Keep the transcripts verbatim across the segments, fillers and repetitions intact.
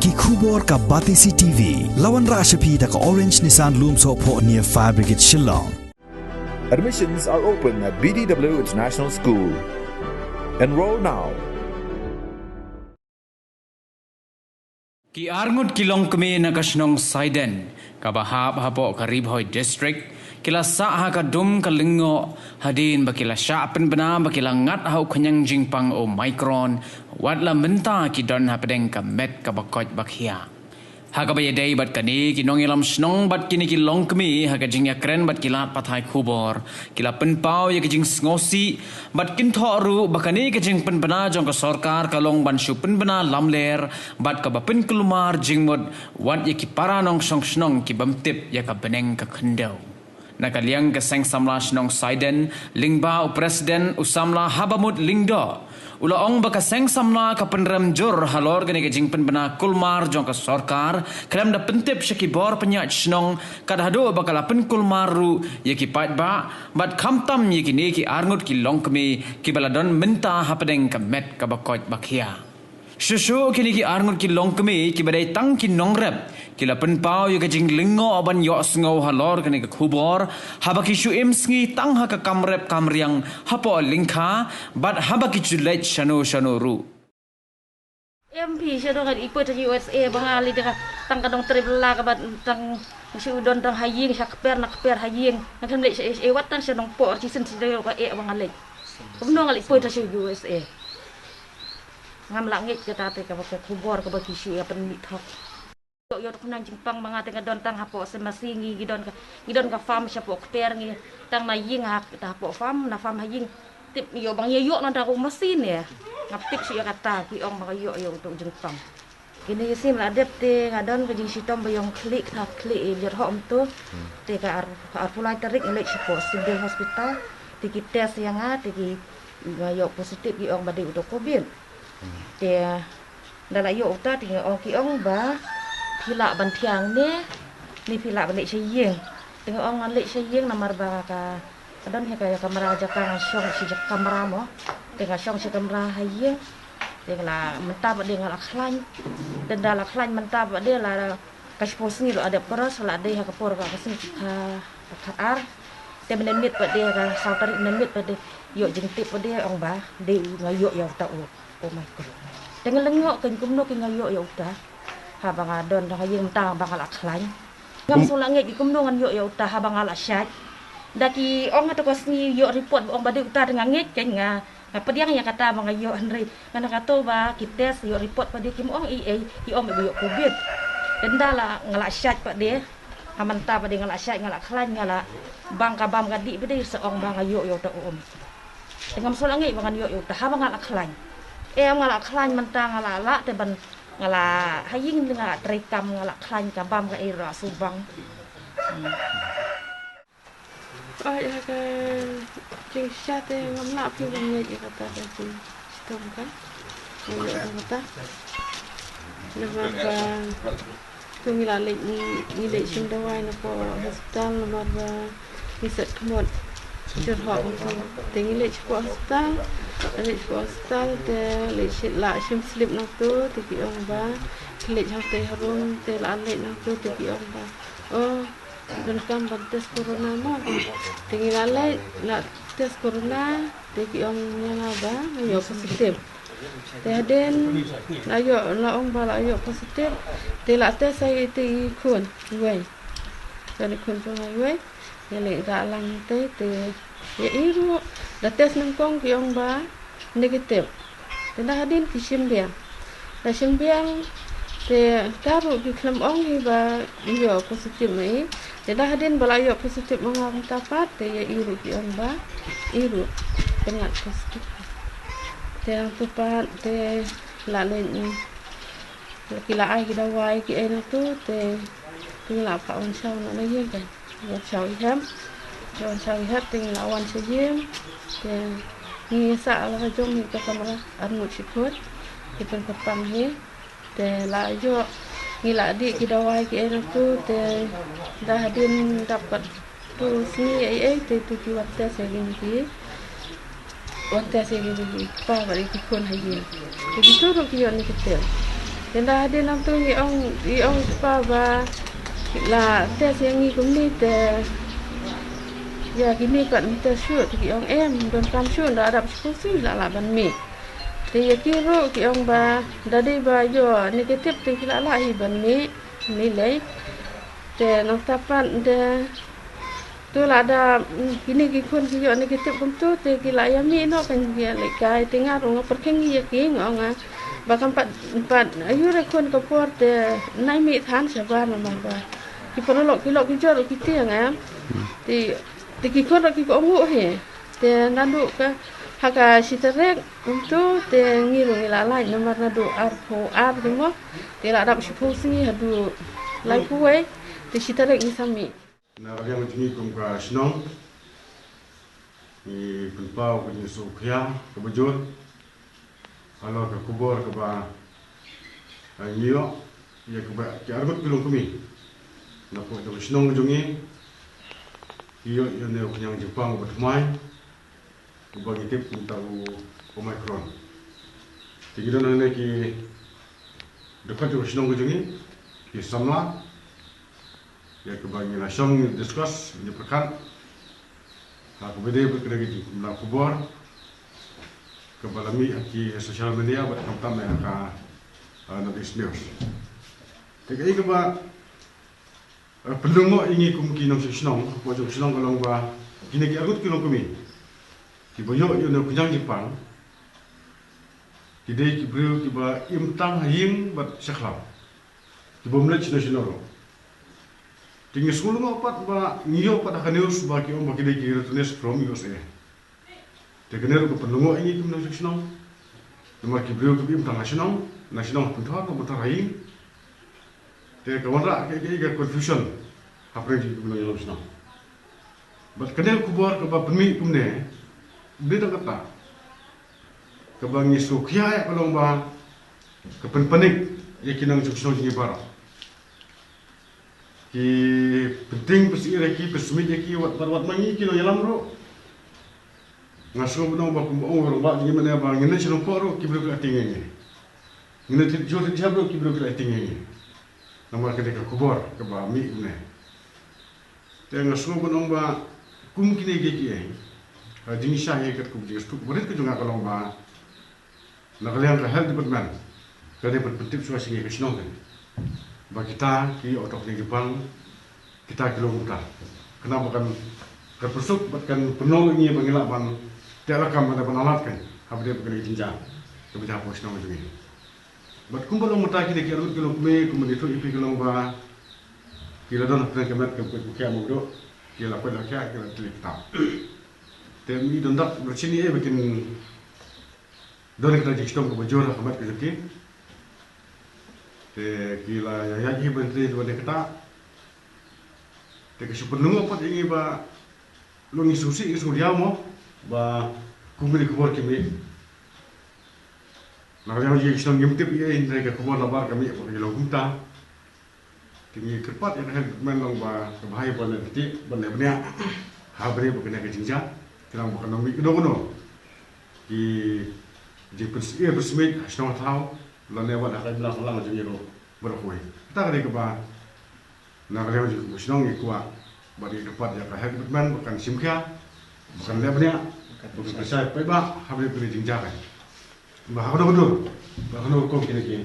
Ki khubor ka Batesi T V. La wanrah sha phi da ka Orange Nissan Lumsohphoh near Fire Brigade Shillong. Admissions are open at B D W International School. Enroll now. Ki arngut ki longkmie na ka shnong Saiden, kaba hap hapoh ka Ri Bhoi District, ki la sah ha ka dum ka lyngngoh, hadien ba ki la shah pynbna ba ki la ngat ha u khñiang jingpang Omicron, wat la mynta ki don hapdeng ka met kaba koit ba khiah. Ha kaba ïadei bad kane, ki nongïalam shnong bad kine ki longkmie, ha ka jingïakren bad ki lad pathai khubor, ki la pynpaw ïa ka jingsngewsih bad kynthoh ruh ba kane ka jingpynbna jong ka sorkar ka long ban shu pynbna lamler bad kaba pynkulmar jingmut wat ïa ki para nongshong shnong ki bym tip ïa ka bneng ka khyndew. Na ka liang ka Seng Samla Shnong Saiden, lyngba u President u Samla Habamut Lyngdoh, u la ong ba ka Seng Samla ka pynrem jur halor kane ka jingpynbna kulmar jong ka sorkar, khlem da pyntip sha ki bor pynïaid shnong, kat haduh ba ka la pynkulmar ruh ïa ki paidbah, bad khamtam ïa kine ki arngut ki longkmie kiba la don mynta hapdeng ka met kaba koit ba khiah. Shuh shuh kine ki arngut ki longkmie kiba dei tang ki nongrep, ki la pynpaw ïa ka jinglyngngoh ban ïohsngew halor kane ka khubor, haba ki shu im sngi tang ha ka kam rep kam riang hapoh lyngkha, bad haba ki ju leit shano shano ruh. Em phi, sha dong ngan ïa poi tang sha U S A ba nga leit da ka, tang ka dong trei bylla kaba tang shu don tang ha ïing, sha kper na kper ha ïing. Nga khlem leit sha U S A, wat tang sha Nongpoh shisien shisien ka eh ba nga leit. Kumno nga leit poi tang sha U S A. Ngam lah ngeit kata te kaba ka khubor kaba ki shu ïa pynmih thok. Ïoh, ïoh, to khnang jingpang ma nga te nga don tang hapoh Semasi, ngi, ngi don ka, ngi don ka farm shapoh kper, ngi tang na ïing ha, ta hapoh farm, na farm ha ïing. Tip ïoh ba ngi ïoh nang da u masi ne. Ngam tip shuh ïa kata, ki ong ba ka ïoh, ïoh uto u jingpang. Kine ki sngi la dep te nga don ka jingshitom ba ïong khlieh, ka khlieh, eh, ïoh hok mynta. Te ka ar, ka arphew lai tarik nga leit shapoh Civil Hospital. Te ki test ïa nga, te ki, nga ïoh positive, ki ong ba dei uto covid. Te ynda la ïoh uta te nga ong, ki ong ba phi lah ban thiah ne, ne phi lah ban leit sha ïing. Te nga ong ngan leit sha ïing namar ba ka, ka don hi ka kamra jaka, nga shong shi jaka kamra mo. Te nga shong shi kamra ha ïing. Te nga la, mynta pat de nga la khlaiñ. Te ynda la khlaiñ mynta pat de la, ka shiphew sngi la dep cross, la dei ha ka por ka, ka sngi ka, ka khatar. Te mynmiet pat de ka saw tarik mynmiet pat de ïoh jingtip pat de ong ba dei nga ïoh ïa uta u Omicron. Te nga lyngngoh kein kumno kein nga ïoh ïa uta. Haba nga don ha ïing mynta ba nga la khlaiñ. Ngam sngewlah ngeit kumno ngan ïoh ïa uta haba nga la shait. Da ki ong ha kato ka sngi ïoh report ba ong ba dei uta te nga ngeit kein, nga, nga pdiang ïa kata ba nga ïoh, hynrei nga na kato ba ki test ïoh report pat de kim ong ei ei, ki ong ba ïoh covid. Te ynda la nga la shait pat de. Ha mynta pat de nga la shait, nga la khlaiñ, nga la bam ka bam ka dih pat de sa ong ba nga ïoh ïa uta u Omicron. Te ngam sngewlah ngeit ba ngan ïoh ïa uta haba nga la khlaiñ. Em, nga la khlaiñ mynta nga la lah te ban nga la ha ïing nga la trei kam, nga la khlaiñ ka bam ka ei ruh la subang. Hmm. Oh, ïa ka jingshisha te ngam lah phi ban ngeit ïa kata ka jingshitom ka. Ngam ïoh ïa kata. Namar ba to ngi la leit, ngi, ngi leit shim dawai napoh hospital namar ba ngi set khmut jur hok. Te ngi leit shapoh hospital, leit shapoh hospital te leit shit la shim slip nangto te ki ong ba ki leit hangtei harum te la leit nangto te ki ong ba, oh, donkam ban test corona mo. Te ngi la leit la test corona te ki ong ïa nga ba nga ïoh positive. Te hadien la ïoh, la ong ba la ïoh positive te la test ïa ite i khun iwei. Kane khun jong nga iwei. Ïa leh da lang te, te ïa i ruh da test nyngkong ki ong ba negative. Te da hadien ki shim biang. Da shim biang te ka ruh ki khlem ong hi ba ïoh positive ma i. Te da hadien ba la ïoh positive ma nga mynta pat te ïa i ruh ki ong ba i ruh pyngat positive. Te hangto pat te la leit, ki la ai ki dawai ki ei nangto te, te ngi la phah wan shaw na ïing kein. Wan shaw i hep. Wan shaw i hep te ngi la wan sha ïing. Te ngi sah la jong hi ka kamra arngut shi khun. Ki pynkyrpang hi. Te la ïoh, ngi la dih ki dawai ki ei nangto te da hadien dap pat tu sngi ei ei te tu ki wan test ïa kine ki, wan test ïa kine ki kpa bad ïa ki khun ha ïing. Te kito ruh ki ïoh negative. Te nda hadien nangta ngi ong, ngi ong kpa ba la test ïa ngi kumne te ïa kine pat mynta shuh, te ki ong em, donkam shuh, nda dap shiphew sngi la lah ban mih. Te ïa ki ruh ki ong ba da dei ba ïoh negative te ki la lah hi ban mih, mih lei. Te nangta pat te to la da, mm, kine ki khun ki ïoh negative kumto te ki la ïa mih noh kan ki ïa lehkai. Te nga ruh nga pyrkhing ïa ki, nga ong nga ba kam pat, pat ayu re khun ka por te nai mih than shabar namar ba ki paralok ki lok ki jor ki tieng em. Te, te ki khun ruh ki ko ngu hi. Te naduh ka ha ka shi tarik kumto te ngi ruh ngi la lait namar naduh arphew ar te mo te la dap shiphew sngi haduh laiphew wei te shi tarik ngi sa mih. Na ka liang jong ngi kum ka shnong, ngi pynpaw ka jingsngewkhia kaba jur halor ka khubor kaba, eh, ngi ïoh ïa kaba ki arngut ki longkmie na pdeng ka shnong jong ngi ki ïoh ïa une u khñiang jingpang uba thymmai uba ngi tip kum u Omicron. Te ngi don hangne ki dkhot jong ka shnong ka jong ngi, ki samla, ïa kaba ngi la shong ngi discuss, ngi pyrkhat ha kaba dei bad ka dei ka jingkhubor kaba la mih ha ki social media bad khamtam ha ka, ah, North East News. Te kaei kaba, eh, pynlyngngoh ïa ngi kum ki nongshong shnong, ka jong shnong ka long ba kine ki arngut ki longkmie kiba ïoh ïa une u khñiang jingpang ki dei ki briew kiba im tang ha ïing bad sha khlaw, kiba ym leit shano shano ruh. Te ngi sngewlyngngoh pat ba ngi ïoh pat ha ka news ba ki ong ba ki dei ki returnees from U S A. Te kane ruh ka pynlyngngoh ïa ngi kum nongshong shnong. Namar ki briew kiba im tang ha shnong, na shnong ha pynthor, na pynthor ha ïing. Te ka wanrah ka, ka, ka confusion hapdeng jong ki nongïalam shnong. Bad kane ka khubor kaba pynmih kumne, dei tang kata kaba ngi sngewkhia ïa ka long ba ka pynpanik ïa ki nongshong shnong jong ngi baroh. Ki pyntieng pynsyier ïa ki, pynsmit ïa ki, wat, wat, wat ma ngi ki nongïalam ruh. Nga sngew ban ong ba kumba ong u rangbah jong ngi mynne ba ngin leit sha Nongpoh ruh ki briew ki la tieng ïa ngi. Ngin leit thied jhur thied jhep ruh ki briew ki la tieng ïa ngi. Namar ka dei ka khubor kaba mih mynne. Te nga sngew ban ong ba kum kine kiei kiei, ha, jingshai ïa katkum jingsuk barit ka jong nga ka long ba na ka liang ka health department ka dei ban pyntip shuwa sha ngi ka shnong ka, ba kita ki ïoh ïa u khñiang jingpang, kita ki long kumta. Khnang ba kan, kan pynsuk bad kan pynlong ïa ngi ba ngin lah ban teh lakam ban, ban alat kan ha ba dei ba ka dei ka jingjia kaba jia hapoh shnong jong ngi. Bad kumba long mynta kine ki arngut ki longkmie, kumba ngi ïathuh ïa phi ka long ba ki la don hapdeng ka met kaba koit ba khiah, mutdur ki la koit la khiah, ki la tylli ktah. Te ym don dak ba shisien ei ba kin don kita jingshitom kaba jur ha ka met ka jong ki. Te ki la ïaid hi ban trei ban ktah. Te ka shu pynlyngngoh pat ïa ngi ba long ngi sngewsih ngi sngewdiaw mo ba kum kine ki khubor ki mih. Na ka liang jong ngi ki shnong ngim tip ei ei, hynrei ka khubor nabar ka mih ba ka long kumta. Te ngi kyrpad ïa ka health department long ba ka bha ïa ban leh bniah, ban leh bniah ha ba dei ba kane ka jingjia, khnang ba kan ym mih kano kano ki jingpynsyier pynsmit ha shnong ha thaw lane wat ha ka imlang sahlang jong ngi ruh baroh kawei. Kata ka dei kaba na ka liang jong ka shnong ngi kwah bad ngi kyrpad ïa ka health department ba kan shim khia, ba kan leh bniah, ba kan pynshai paidbah ha ba dei ba kane ka jingjia kan. Ba ha kano ka dur, ba ha kano ka rukom kine ki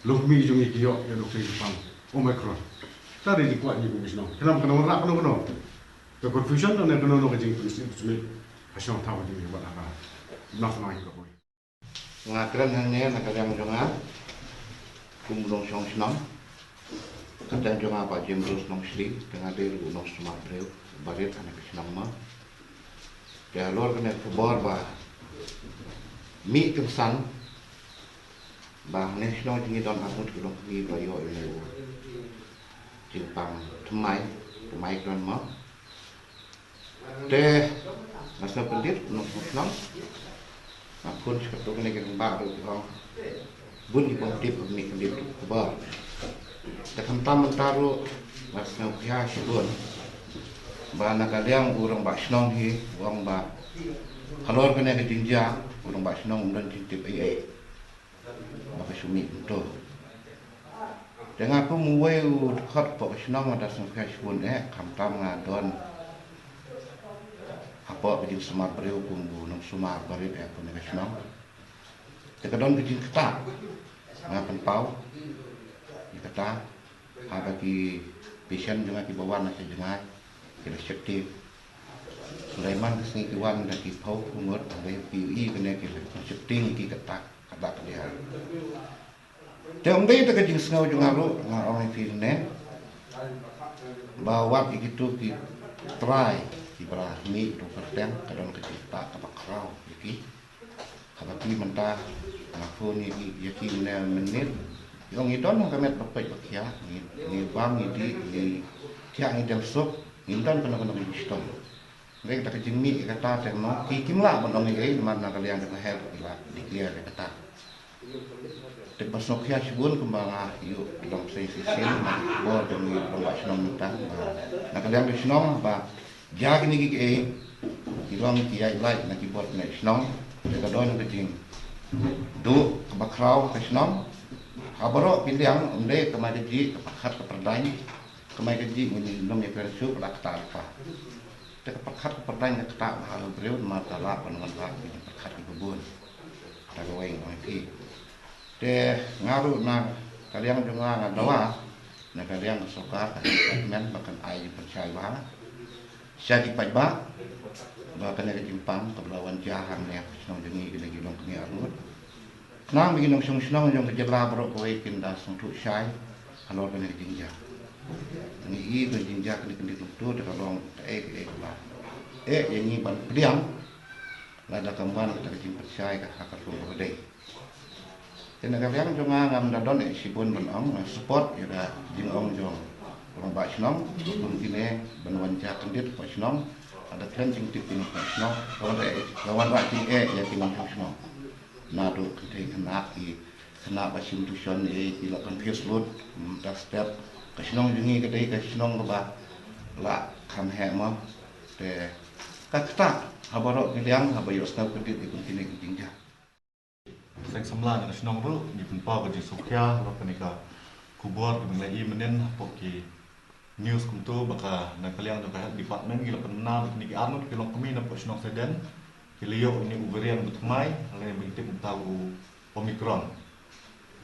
longkmie jong ngi ki ïoh ïa u khñiang jingpang Omicron. Kata dei jingkwah jong ngi kum ki shnong. Khnang ba kan wanrah kano kano ka confusion lane kano kano ka jingpynsmit pynsmit ha shnong thaw jong ngi bad ha ka imlang sahlang jong ngi baroh kawei. Nga kren hangne na ka liang jong nga kum u nongshong shnong. Ka kyrteng jong nga Bah James Rose Nongshri, te nga dei ruh u nongsumar briew barit ha kane ka shnong mo. Te halor kane ka khubor ba mih kynsan ba hangne ha shnong jong ngi don arngut ki longkmie ba ïoh ïa une u jingpang thymmai, thymmai kren mo. Te nga sngewpyndit, nongshong shnong, nga phone sha katto katne ki rangbah ruh ki ong bun ki bym tip, bym mih kyndit ïa ka khubor. Te khamtam mynta ruh nga sngewkhia shibun ba na ka liang u rangbah shnong hi u ong ba halor kane ka jingjia u rangbah shnong um don jingtip ei ei ba ka shu mih kumto. Te nga kum uwei u dkhot hapoh ka shnong, nga da sngewkhia shibun eh, khamtam nga don hapoh ka jingsumar briew kum u nongsumar barit eh hapoh kane ka shnong. Te ka don ka jingktah, nga pynpaw ïa kata, haba ki patient jong nga kiba wan na ka jngai ki la sheptieng. Sulaiman ka sngi ki wan da ki phew phew ngut, haba ki ïohi kane ki la sheptieng, ki ktah, ktah kadiah. Te ym dei da ka jingsngew jong nga ruh, nga ong ïa phi ne, ba wat ïa kito ki trai kiba la mih tu kyrteng, ka don ka jingktah kaba khraw ïa ki. Haba ki mynta nga phone ïa ki, ïa ki mynne mynmiet, ki ong ngi don ha ka met ba peit ba khia, ngi, ngi bam, ngi dih, ngi thiah, ngi dem suk, ngim don kano kano ka jingshitom. Hynrei kata ka jingmih ïa kata te mo, ki kim lah ban ong ei ei, namar na ka liang jong ka health ki la declare ïa kata. Te ba sngewkhia shibun kumba nga ïoh long shisien na ki bor jong ngi rangbah shnong mynta, ba na ka liang ka shnong ba jia kine ki, ki, ki long ki ïaid lait na ki bor kine shnong. Te ka don ka jingduh kaba khraw ka shnong. Ha baroh ki liang, ym dei ka mai ka jih, ka pyrkhat ka pyrdaiñ, ka mai ka jih, ngin ym ïakren shuh, ka la ktah lypa. Te ka pyrkhat ka pyrdaiñ ka ktah bha ha u briew, namar ka lah ban wanrah ki jingpyrkhat kiba bun. Kata kawei nga ong ïa phi. Te nga ruh na ka liang jong nga, nga dawa na ka liang ka sorkar, ka department, ba kan ai jingpynshai bha sha ki paidbah ba kane ka jingpang kaba la wan jia hangne ha shnong jong ngi, kine ki longkmie arngut, khnang ba ki nongshong shnong jong ka jylla baroh kawei kin da sngewthuh shai halor kane ka jingjia. Ngi i ka jingjia kane, kane ka jingthuh te ka long kaei kaei kaba eh ïa ngi ban pdiang lada kam wan kata ka jingpynshai ka ha ka rukom kaba dei. Te na ka liang jong nga, ngam da don eh shibun ban ong, nga support ïa ka jingong jong u rangbah shnong, kum kine ban wan jia kyndit hapoh shnong, lada khlem jingtip ki nongshong shnong, ka wan, ka wanrah jingeh ïa ki nongshong shnong. Naduh kynthei khynnah, ki khynnah ba shim tuition, eh, ki la confuse lut, ym da step. Ka shnong jong ngi ka dei ka shnong kaba la kham heh mo. Te ka ktah ha baroh ki liang haba ïohsngew kyndit ïa kum kine ki jingjia. Seng samla na ka shnong ruh ngi pynpaw ka jingsngewkhia halor kane ka khubor kaba ngi la ïohi mynnin hapoh ki news kumto ba ka, na ka liang jong ka health department ki la pynbna ba kine ki arngut ki longkmie na poh shnong Saiden ki la ïoh ïa une u variant ba thymmai, lane ba ngi tip mynta u Omicron.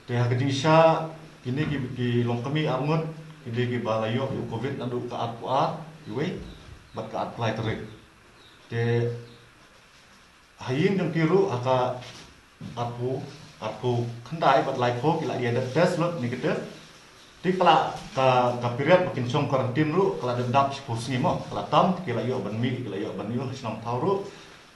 Te ha ka jingshisha kine ki, ki longkmie arngut ki dei kiba la ïoh ïa u covid naduh ka arphew ar, iwei, bad ka arphew lai tarik. Te ha ïing jong ki ruh ha ka arphew, arphew khyndai bad laiphew ki la ïa dep test lut negative. Te ka la, ka, ka period ba kin shong quarantine ruh ka la dep dap shiphew sngi mo, ka la tam, te ki la ïoh ban mih, ki la ïoh ban ïoh ha shnong thaw ruh.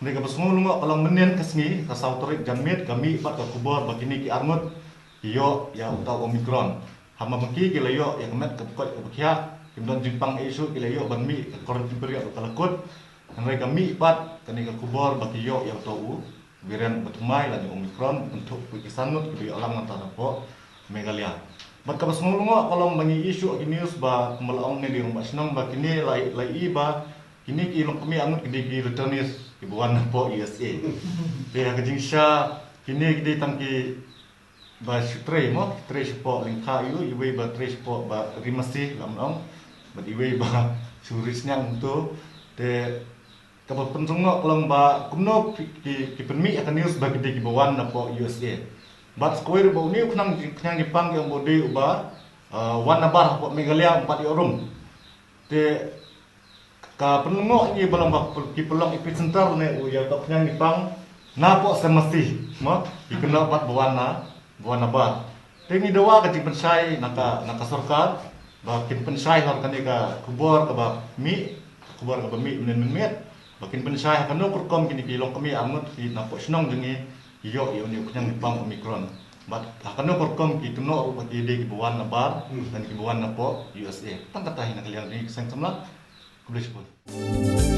Hynrei kaba sngew lyngngoh ka long mynnin ka sngi, ka saw tarik janmiet, ka mih pat ka khubor ba kine ki arngut ki ïoh ïa uta u Omicron. Haba ma ki, ki la ïoh ïa ka met kaba koit kaba khiah, kim don jingpang ei shuh, ki la ïoh ban mih, ka quarantine period ruh ka la kut. Hynrei ka mih pat kane ka khubor ba ki ïoh ïa uta u variant ba thymmai lane Omicron, kynthup ki san ngut kiba ïoh lang nangta napoh Meghalaya. Bad kaba sngew lyngngoh ka long ba ngi ïohi shuh ha ki news ba kumba la ong ne dei rangbah shnong ba kine la, la ïohi ba kine ki longkmie arngut ki dei ki returnees kiba wan napoh U S A. Te ha ka jingshisha kine ki dei tang ki ba shu trei mo, ki trei shapoh lyngkha aiu, iwei ba trei shapoh ba ri masi, la ong, bad iwei ba shu ri sniang kumto. Te kaba pynlyngngoh ka long ba kumno ki, ki, ki pynmih ïa ka news ba ki dei kiba wan napoh U S A. Bad sa kawei ruh ba une u khñiang, khñiang jingpang ki ong ba u dei uba, ah, wan nabar hapoh Meghalaya, um pat ïoh rum. Te ka pynlyngngoh ïa ngi ba long ba ki pynlong epicenter ne u ïa uta u khñiang jingpang napoh Saiden masi, mo, ki kynnoh pat ba wan na, ba wan nabar. Te ngi dawa ka jingpynshai na ka, na ka sorkar ba kin pynshai halor kane ka khubor kaba mih, khubor kaba mih mynnin mynmiet, ba kin pynshai ha kano ka rukom kine ki longkmie arngut ki napoh shnong jong ngi ki ïoh ïa une u khñiang jingpang Omicron. Bad ha kano ka rukom ki kynnoh ruh ba ki dei kiba wan nabar, hmm, lane kiba wan napoh U S A. Tang kata hi na ka liang jong ngi ki seng samla. Khublei shibun.